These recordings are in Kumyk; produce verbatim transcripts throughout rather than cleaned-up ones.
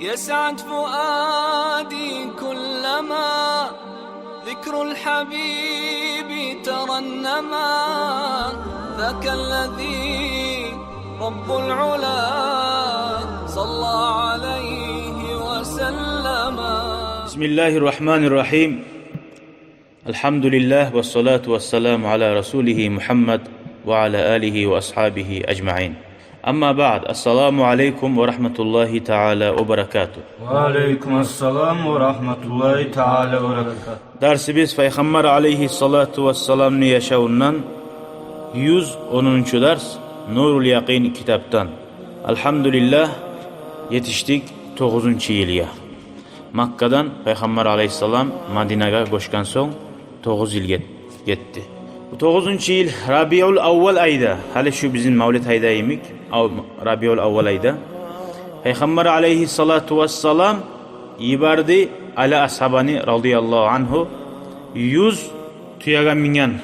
يسعد فؤادي كلما ذكر الحبيب ترنما، ذاك الذي رب العلا صلى عليه وسلم. بسم الله الرحمن الرحيم. الحمد لله والصلاة والسلام على رسوله محمد وعلى آله وأصحابه أجمعين. أما بعد، السلام عليكم ورحمة الله تعالى وبركاته. Ва алейкум ассалам ва рагьматуллагьи таала ва баракатугь. Дарсыбыз Пайхаммар алейгьиссалату вассаламны яшавундан юз онунчу дарс, Нурул Якъин китапдан. Альгьамдулиллагь, етишдик тогъузунчу йылгъа. Маккадан Пайхаммар алейгьиссалам Мадинагъа гёчген сонг тогъуз йыл гет-, гетди. Бу тогъузунчу йыл Рабиул Аввал айда, гьали шу бизин мавлет айда йимик, ав-, Рабиул Аввал айда Пайхаммар алейгьиссалату вассалам йиберди Али асгьабаны, радияллагьу ангьу, юз тюеге минген,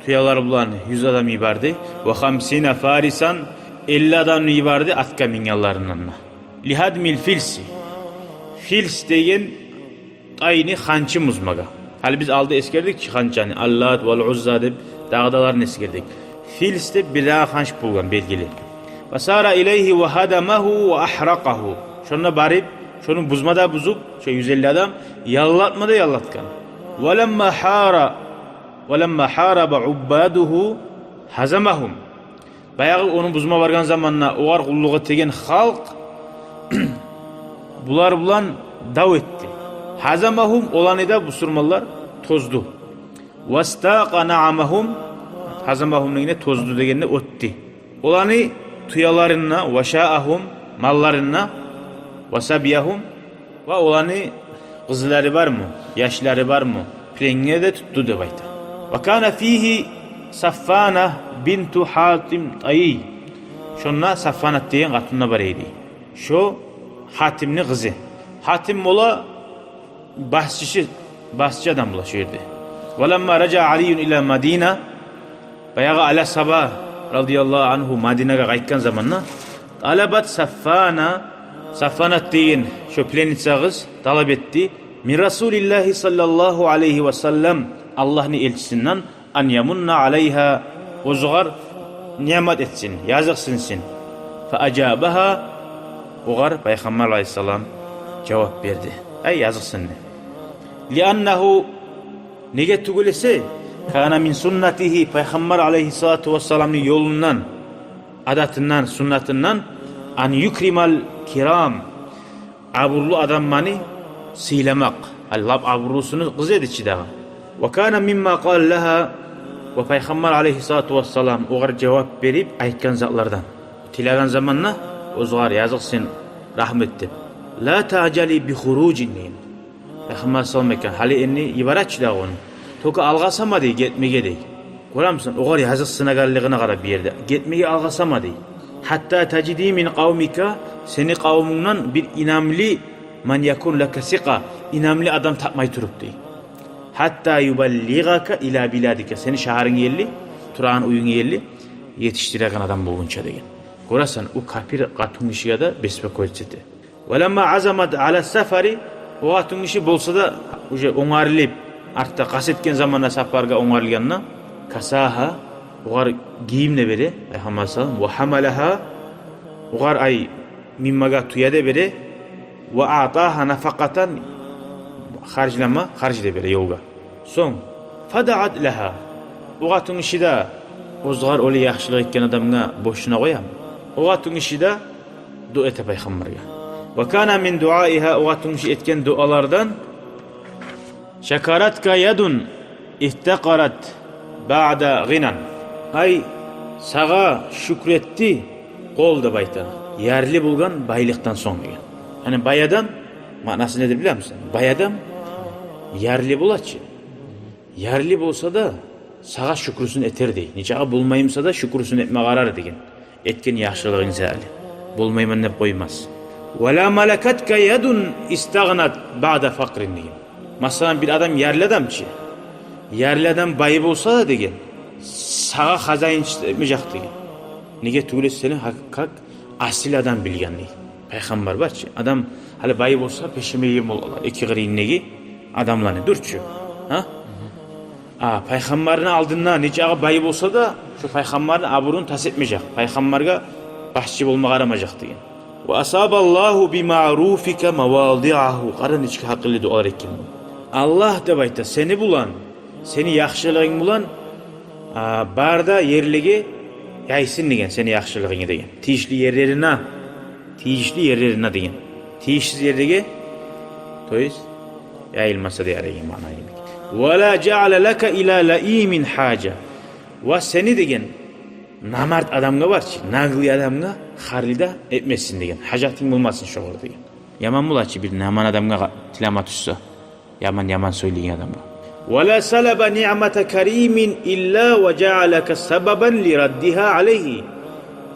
тюелер булан юз адам йиберди. Ва хамсина фарисан, элли адамны йиберди атгъа мингенлеринден. Лигьадмил филси. Филс деген тайны ханчын бузмагъа. Гьали биз алда эсгердик чи ханчаны, Аллат вал Узза деп, дагъы да оланы эсгердик. Филс деп бир дагъы ханч болгъан белгили. Ва сара илайгьи ва гьадамагьу ва агьракъагьу. Шонда барып, шону бузма да бузуп, шо юз элли адам, яллатма да яллатгъан. Ва ламма гьара-, ва ламма гьараба уббадугьу гьазамагьум. Баягъы ону бузма баргъан заманда огъар къуллукъ этеген халкъ булар булан дав этди. Гьазамагьум, оланы да бусурманлар тозду. Вастакъа наъамагьум, гьазамагьум дегенде тозду дегенде оьтдю. Оланы тюелерин де, вашаагьум, малларын да, ва сабиягьум, ва оланы къызлары бармы, яшлары бармы, пленге де тутду деп айта. Ва кана фигьи Сафвана бинту Гьатим Тайи. Шонда Сафванат деген къатын да бар эди. Шо Гьатимни къызы. Гьатим бола басчысы, басчы адам бола шо ерде. Ва ламма ражаа Алийюн ила Мадина, баягъы Али асгьаба, радияллагьу ангьу, Мадинагъа къайтгъан заманда, талабат Сафвана, Сафванат деген шо пленница къыз талап этди, мин Расулиллагьи саллаллагьу алайгьи ва саллам, Аллагьны элчисинден, ан ямунна алайгьа, оьзюгер ниъмат этсин, языкъсынсын. Фа ажабагьа, огъар Пайхаммар алайгьиссалам жавап берди. Ай, языкъсынды. Лианнагьу, неге тюгюл эсе, кана мин суннатигьи, Пайхаммар алайгьиссалату вассаламны ёлундан, адатындан, суннатындан, ан юкримал кирам, абурлу адамланы сыйламакъ. Гьали лап абурлусуну къызы эди чи дагъы. Ва кана мимма къала лагьа, ва Пайхаммар алайгьиссалату вассалам огъар жавап берип айтгъан затлардан. Тилеген заманда оьзюгер языкъсын, рагьмат деп. Ла таъжали би хуружин деген. Пайхаммар саллаллагьу алайгьи ва саллам айтгъан, гьали энни йибере чи дагъы ону. Только алгъасама дей гетмеге дей. Гёремисен, огъар языкъсынагъанлыгъына къара бу ерде. Гетмеге алгъасама дей. Гьатта тажиди мин къавмика, сени къавмунгдан бир инамлы, ман якун лака сикъа, инамлы адам тапмай туруп дей. Гьатта юбаллигъака ила биладика, сени шагьарынга ерли, турагъан уьюнге ерли етишдиреген адам болгъунча деген. Гёресен, о капир къатынгишиге де беспокоиться эте. Ва ламма азамат ала сафари, о къатынгиши болса да уже онгарылып, артда къаст этген заманда сапаргъа онгарылгъанда, касагьа, огъар гийим де бере Пайхаммар саллаллагьу алайгьи ва саллам, ва гьамалагьа, огъар, ай, минмеге тюе де бере, ва аътагьа нафакъатан, харжлама, харж да бере ёлгъа. Сонг, фадаат лагьа, о къатынгиши де, оьзюгер олай яхшылыкъ этген адамгъа бошуна къоямы? О къатынгиши де дуа эте Пайхаммаргъа. Ва кана мин дуаигьа, о къатынгиши этген дуалардан, шакаратка ядун ифтакъарат баъда гъинан. Ай, сагъа шюкюр этди къол деп айта, ярлы болгъан байлыкъдан сонг деген. Яни бай адам маънасы недир билемисен? Бай адам ярлы бола чы. Ярлы болса да, сагъа шюкюрюсюн этер дей. Нечакъы болмай буса да, шюкюрюсюн этме къарар деген. Этген яхшылыгъынг саялы. Болмайман деп къоймас. Ва ла малакатка ядун истагънат баъда факърин деген. Масала, бир адам ярлы адам чы. Ярлы адам бай болса да деген, сагъа хозяинчество этмежек деген. Неге тюгюл эсе, сени гьакъ, гьакъ асил адам билген дей. Пайхаммар бар чы, адам гьали бай болса, пешемейген болалар эки къырыйындагъы адамланы, дюр чю. Гьа? А пайхаммарны алдында нечакъы бай болса да, шо пайхаммарны абурун тас этмежек, пайхаммаргъа башчы болма къарамажакъ деген. «Ва асабаллагьу би маъруфика мавадиъагьу». Къара, нечик гьакъыллы дуалар этген бу. Аллагь деп айта, сени булан, сени яхшылыгъынг булан, а, бары да ерлеге яйсын деген сени яхшылыгъынгны деген. Тийишли ерлерине, тийишли ерлерине деген. Тийишсиз ерлеге, то есть, яйылмаса да ярай деген маъна йимик. «Ва ла жаъала лака ила лаимин гьажа». Ва сени деген намарт адамгъа бар чы, наглый адамгъа харли де этмессин деген. Гьажатынг болмасын шогъар деген. Яман бола чы бир наман адамгъа тилеме тюшсе, яман-яман сёйлейген адамгъа. «Ва ла салаба ниъмата каримин илла ва жаъалака сабабан ли раддигьа алайгьи».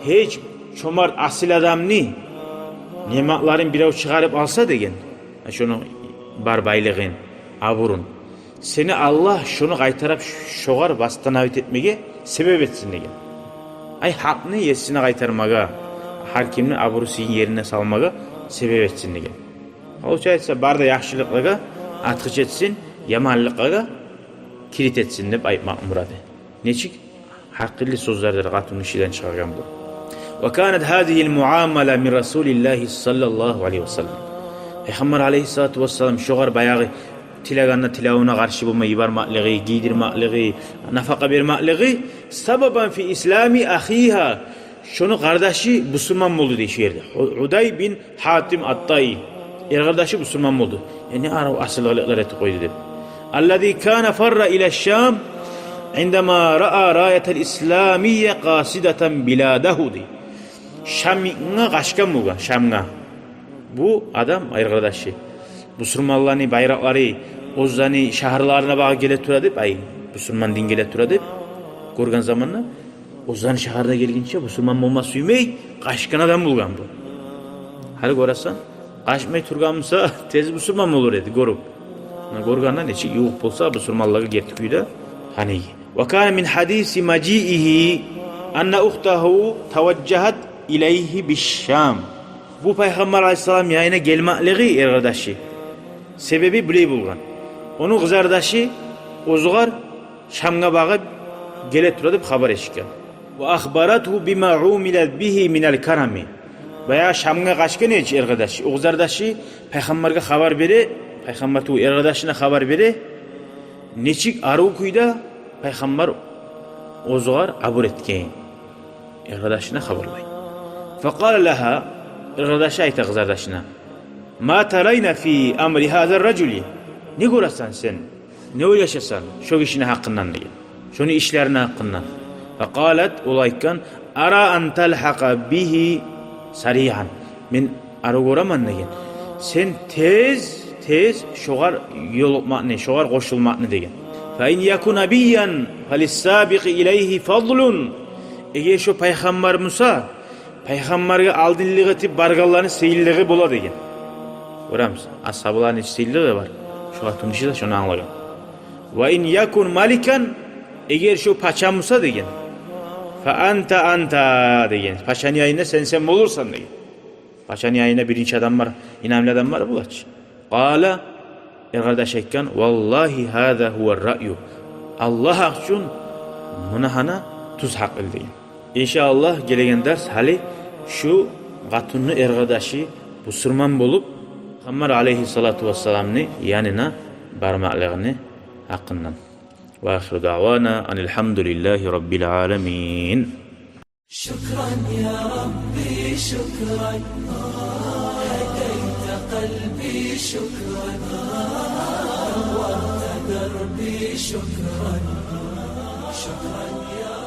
Гьеч чомарт асил адамны ниъматларын бирев чыгъарып алса деген, шону бар байлыгъын, абурун, сени Аллагь шону къайтарып шогъар восстановить этмеге себеп этсин деген. Ай, гьакъны есине къайтармагъа, гьар кимни абуру-сыйын ерине салмагъа себеп этсин деген. Получается, бары да яхшылыкълагъа атгъыч этсин, яманлыкълагъа кирит этсин деп айтмакъ мурады. Нечик гьакъыллы сёзлердир къатынны шиирден чыгъаргъан бу. «Ва канат гьазигьил муамала мин Расулиллагьи саллаллагьу алайгьи ва саллам». Пайхаммар алайгьиссалату вассалам шогъар баягъы тилегенде тилевюне къаршы болмай йибермеклиги, гийдирмеклиги, нафакъа бермеклиги, «сабабан фи ислами ахигьа», шону къардашы бусурман болду дей шу ерде. Гьу-, Гьудай бин Гьатим ат-Таи. Эркъардашы бусурман болду. Яни, арив асил къылыкълар этип къойду деп. «Аллази кана фарра ила Шам индама раа раятал исламия къасидатан биладагьу», дей. Шамгъа къачгъан болгъан, Шамгъа. Бу адам, эркъардашы, бусурманланы байракълары оьзлени шагьарларына багъып геле тура деп, ай, бусурман дин геле тура деп гёрген заманда, оьзлени шагьарына гелгинче бусурман болма сюймей къачгъан адам болгъан бу. Гьали гёресен, къачмай тургъан буса, тез бусурман болур эди гёрюп. Муна гёргенде нечик ювукъ болса бусурманлыгъы герти кюйде, гьаниги. «Ва кана мин гьадиси мажиигьи анна ухтагьу таважжагьат илайгьи биш-Шам». Бу Пайхаммар алайгьиссалам янына гелмеклиги эркъардашы себеби булай болгъан. Ону къызардашы оьзюгер Шамгъа багъып геле тура деп хабар эшитген. «Ва ахбаратгьу бима умила бигьи минал карами». Баягъы Шамгъа къачгъан эди чи эркъардашы. О къызардашы Пайхаммаргъа хабар бере, Пайхаммар тюгюл, эркъардашына хабар бере, нечик арив кюйде Пайхаммар оьзюгер абур этген. Эркъардашына хабарлай. «Факъала лагьа», эркъардашы айта къызардашына: «Ма тарайна фи амри гьазар ражули?» Не гёресен сен? Не ойлашасан шо гишини гьакъындан деген. Шону ишлерини гьакъындан. «Факъалат», ол айтгъан: «Ара ан талгьакъа бигьи сариан». Мен арив гёремен деген, сен тез, тез шогъар ёлукъмакъны, шогъар къошулмакъны деген. «Фа ин яку набиян фалиссабикъи илайгьи фадлун». Эгер шо пайхаммар буса, пайхаммаргъа алдынлыкъ этип баргъанланы сыйлылыгъы бола деген. Гёремисиз, асгьабаланы сыйлылыгъы бар. Шо къатынгиши де шону англагъан. «Ва ин якун маликан», эгер шо пача буса деген, «фа анта анта» деген, пачаны янында сен, сен болурсан деген. Пачаны янында биринчи адам бар, инамлы адам бар бола чы. Къала, эркъардаш айтгъан: «Валлагьи, гьаза гьува раю». Аллагь гьакъ учун, муна гьана тюз гьакъыл деген. Иншааллагь, гелеген дарс гьали шу къатынны эркъардашы бусурман болуп, Пайхаммар алайгьиссалату вассаламны янына бармакълыгъыны гьакъындан. Ва ахиру даъвана анил гьамдулиллагьи раббил аламин. شكرا يا ربي، شكرا. هديت قلبي، شكرا. نورت دربي، شكرا. شكرا يا